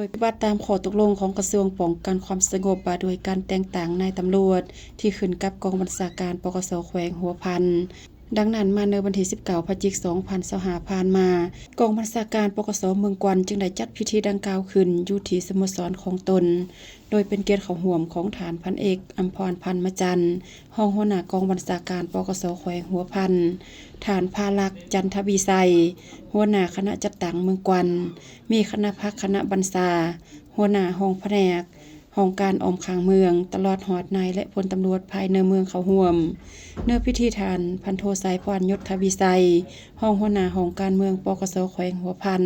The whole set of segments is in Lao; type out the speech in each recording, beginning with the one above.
ໂດຍປະຕິບັດຕາມຂໍ້ຕົກລົງຂອງກະຊວງປ້ອງກັນຄວາມສະຫງົບວ່າດ້ວຍການແຕ່ງຕັ້ງນາຍຕຳຫຼວດ ທີ່ຂຶ້ນກັບກອງບັນຊາການ ປກສ ແຂວງຫົວພັນ. ດັ່ງນັ້ນ, ມາໃນວັນທີສິບເກົ້າ ພະຈິກ ສອງພັນຊາວຫ້າ ຜ່ານມາ, ກອງບັນຊາການ ປກສ ເມືອງກວັນ ຈຶ່ງໄດ້ຈັດພິທີດັ່ງກ່າວຂຶ້ນຢູ່ທີ່ສະໂມສອນຂອງຕົນ, ໂດຍເປັນກຽດເຂົ້າຮ່ວມຂອງທ່ານພັນເອກ ອຳພອນ ພັນມະຈັນ ຮອງຫົວໜ້າກອງບັນຊາການ ປກສ ແຂວງຫົວພັນ, ທ່ານ ພາລັກ ຈັນທະວີໄຊ ຫົວໜ້າຄະນະຈັດຕັ້ງເມືອງກວັນ, ມີຄະນະພັກຄະນະບັນຊາ, ຫົວໜ້າຫ້ອງພະແນກ, ຫ້ອງການອ້ອມຂ້າງເມືອງ, ຕະຫຼອດຮອດນາຍ ແລະ ພົນຕຳຫຼວດພາຍໃນເມືອງເຂົ້າຮ່ວມ. ໃນພິທີ, ທ່ານ ພັນໂທ ສາຍພອນ ຍົດທະວິໄຊ ຮອງຫົວໜ້າຫ້ອງການເມືອງ ປກສ ແຂວງຫົວພັນ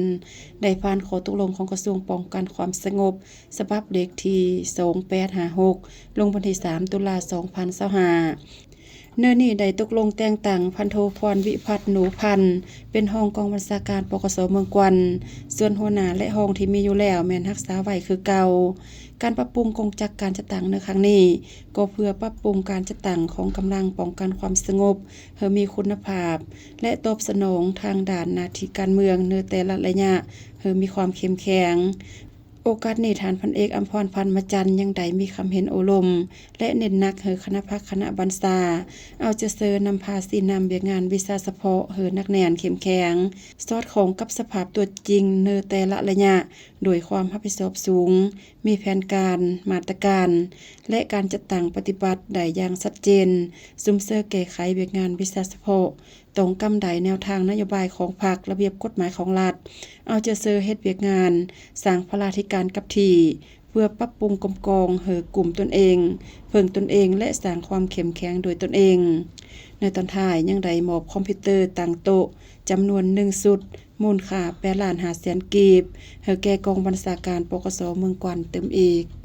ໄດ້ຜ່ານຂໍ້ຕົກລົງຂອງກະຊວງປ້ອງກັນຄວາມສະຫງົບ ສະບັບເລກທີສອງແປດຫ້າຫົກ ລົງວັນທີສາມ ຕຸລາ ສອງພັນຊາວຫ້າ. ໃນນີ້ໄດ້ຕົກລົງແຕ່ງຕັ້ງ ພັນໂທ ພອນວິພັດ ໜູພັນ ເປັນຮອງກອງບັນຊາການ ປກສ ເມືອງກວັນ, ສ່ວນຫົວໜ້າ ແລະ ຮອງທີ່ມີຢູ່ແລ້ວແມ່ນຮັກສາໄວ້ຄືເກົ່າ. ການປັບປຸງກົງຈັກການຈັດຕັ້ງໃນຄັ້ງນີ້ ກໍເພື່ອປັບປຸງການຈັດຕັ້ງຂອງກຳລັງປ້ອງກັນຄວາມສະຫງົບໃຫ້ມີຄຸນນະພາບ ແລະ ຕອບສະໜອງທາງດ້ານໜ້າທີ່ການເມືອງໃນແຕ່ລະໄລຍະໃຫ້ມີຄວາມເຂັ້ມແຂງ. ໂອກາດນີ້, ທ່ານ ພັນເອກ ອຳພອນ ພັນມະຈັນ ຍັງໄດ້ມີຄຳເຫັນໂອ້ລົມ ແລະ ເນັ້ນໜັກໃຫ້ຄະນະພັກຄະນະບັນຊາ ເອົາໃຈໃສ່ນຳພາຊີ້ນຳວຽກງານວິຊາສະເພາະໃຫ້ໜັກແໜ້ນເຂັ້ມແຂງ, ສອດຄ່ອງກັບສະພາບຕົວຈິງໃນແຕ່ລະໄລຍະ ດ້ວຍຄວາມຮັບຜິດຊອບສູງ, ມີແຜນການ, ມາດຕະການ ແລະ ການຈັດຕັ້ງປະຕິບັດໄດ້ຢ່າງຊັດເຈນ, ຊຸມເຊີແກ້ໄຂວຽກງານວິຊາສະເພາະ, ຕ້ອງກຳໄດ້ແນວທາງນະໂຍບາຍຂອງພັກ, ລະບຽບກົດໝາຍຂອງລັດ, ເອົາໃຈໃສ່ເຮັດວຽກງານສ້າງພະລາທິການກັບທີ່ ເພື່ອປັບປຸງກົມກອງໃຫ້ກຸ້ມຕົນເອງ, ເພິ່ງຕົນເອງ ແລະ ສ້າງຄວາມເຂັ້ມແຂງດ້ວຍຕົນເອງ. ໃນຕອນທ້າຍ, ຍັງໄດ້ມອບຄອມພິວເຕີຕັ້ງໂຕະຈຳນວນໜຶ່ງຊຸດ, ມູນຄ່າແປດລ້ານຫ້າແສນກີບ ໃຫ້ແກ່ກອງບັນຊາການ ປກສ ເມືອງກວັນຕື່ມອີກ.